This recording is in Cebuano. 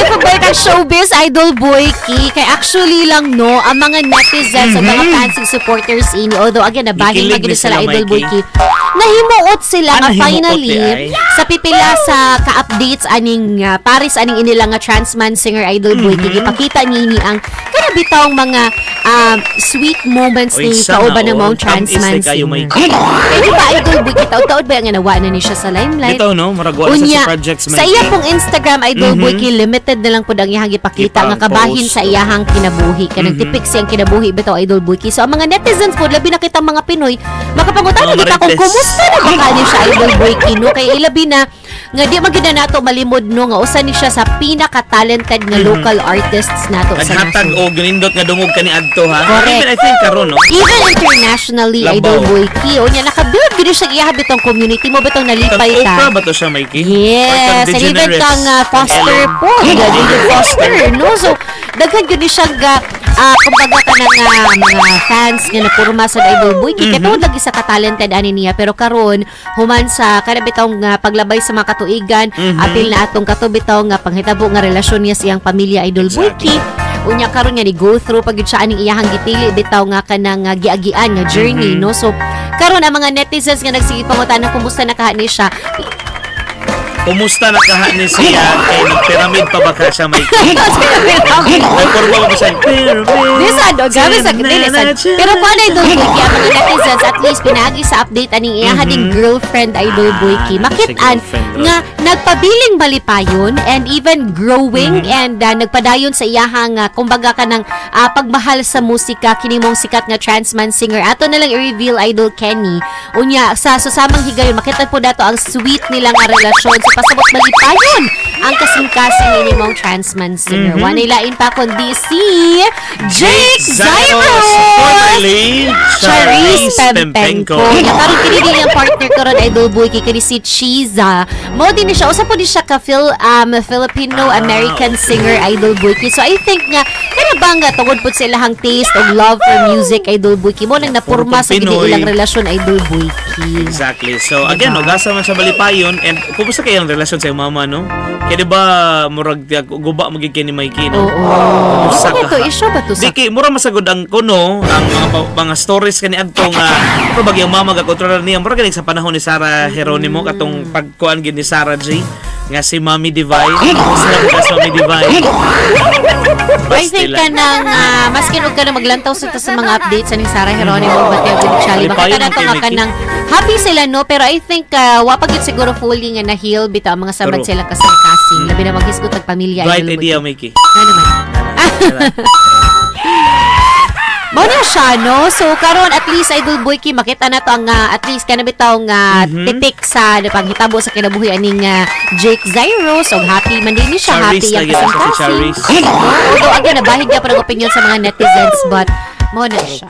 Pagbalik ang showbiz, Idol Boyki. Kay actually lang, no, ang mga netizens, ang mga fans and supporters ini, although again, nabahin Gikilig magid ni sila, sila, Idol Mikey. Boyki. Nahimuot sila Ah, nga nahimuot finally di ay. Sa pipila sa ka-updates aning Paris aning inila nga transman singer, Idol Boyki, gipakita niini ang kana bitawng mga sweet moments Oy, ni sana kauban ng all. mga transman Tamis na kayo, singer. Mikey. Kaya di ba, Idol Boyki, taod-taod ba nga nawa na ni siya sa limelight? Bitaw, no? Murag wala Unya, sa projects, sa iya pong Instagram, Idol Boyki, limited na lang pud ang iyahang gipakita nga kabahin Ipang-post, sa iyahang kinabuhi. Kanang tipik siyang kinabuhi bitaw, Idol Boyki. So ang mga netizens po, labi na kitang mga Pinoy, makapangutana Mga kita kung marites. Kumusta na ba kani siya, Idol Boyki, no? Kay ilabi na nga di man gyud na nato malimod, no, nga usa ni siya sa pinaka-talented nga local artists nato sa Naghatag nasod. og ganindot nga dungog kani adto, ha. Correct. Even I think karon, no. Even internationally, Labaw. Idol Boyki. Unya, nakabuild gyud siya iya bitong community mo bitong nalipay Kang ka. Oprah ba to siya, Mikey? Or Yes, kang and even DeGeneres? Kang Foster Ellen? po, David Foster, no? So, daghan gyud ni siya ga kumbaga kanang mga fans nga napurma sa Idol Boyki. Kay tungod lagi sa ka-talented ani niya, pero karon human sa kana bitong nga paglabay sa mga katuigan, apil na atong kato bitaw nga panghitabo nga relasyon niya sa iyang pamilya, Idol Boyki. Unya karon nga ni go through pag gyud siya aning iyahang gipili bitaw nga kanang giagian nga journey, no? So karon ang mga netizens nga nagsige pangutana kumusta na kaha ni siya. Kumusta na kaha ni siya kay nagpyramid pa ba ka siya, Mikey? Nagporma ba siya? Pyramid. Bisan, o grabe sa dili sad. Pero kung ano, Idol Boyki, ang mga netizens at least pinaagi sa update aning iya ding girlfriend, Idol Boyki. Ah, Makitaan si girlfriend, bro. Nga nagpabiling malipayon and even growing and nagpadayon sa iyahang kumbaga kanang pagmahal sa musika kini mong sikat nga transman singer. Ato na lang i-reveal, Idol Kenny. Unya sa susamang higayon makita po dato ang sweet nila nga relasyon sa pasabot malipayon ang kasing-kasing ini mong transman singer. Wanay lain pa kundi si Jake Zyrus! Formerly Charice Pempengco. Nga karon kini din ang partner karon, Idol Boy, kay kini si Chiza. Mo din ni siya usa po ni siya ka Filipino American singer, Idol Boyki. So I think nga kana ba nga tungod pud sa ilahang taste og love for music, Idol Boyki, mo nang napurma sa gid Pinoy. Ilang relasyon, Idol Boyki. Exactly. So again, Diba? no, gasa man sa malipayon and kumusta kay ang relasyon sa iyong mama, no? Kaya di ba murag guba magig kay ni Mikey, no? Oo. Kumusta Ano ka? to issue ba to Di sa kay mura masagod ang kuno ang mga mga stories kani adto nga pero bag yung mama gakontrolar niya mura gani sa panahon ni Sarah Geronimo katong pagkuan gid ni Sarah G nga si Mami Divine. Kumusta na ka sa Mami Divine? I think kanang maskin og ka na maglantaw sa mga updates sa ni Sarah Geronimo ba tayo with Charlie. Makita Malipayon na to kay nga Mickey. Kanang happy sila, no, pero I think wa pa gyud siguro fully nga na-heal bitaw ang mga samad True. sila kasing-kasing. Labi na maghisgot ang pamilya. Bright Idol idea, Boyki. Mikey. Ano naman? Mao na siya, no? So, karon at least, Idol Boyki, makita na to ang at least kana bitaw nga titik sa panghitabo sa kinabuhi aning Jake Zyrus. So, happy man din ni siya. Charis Happy ang lagi na siya si kasing-kasing. Charis. No? Although, again, nabahid niya pa ng opinion sa mga netizens, but mao na siya.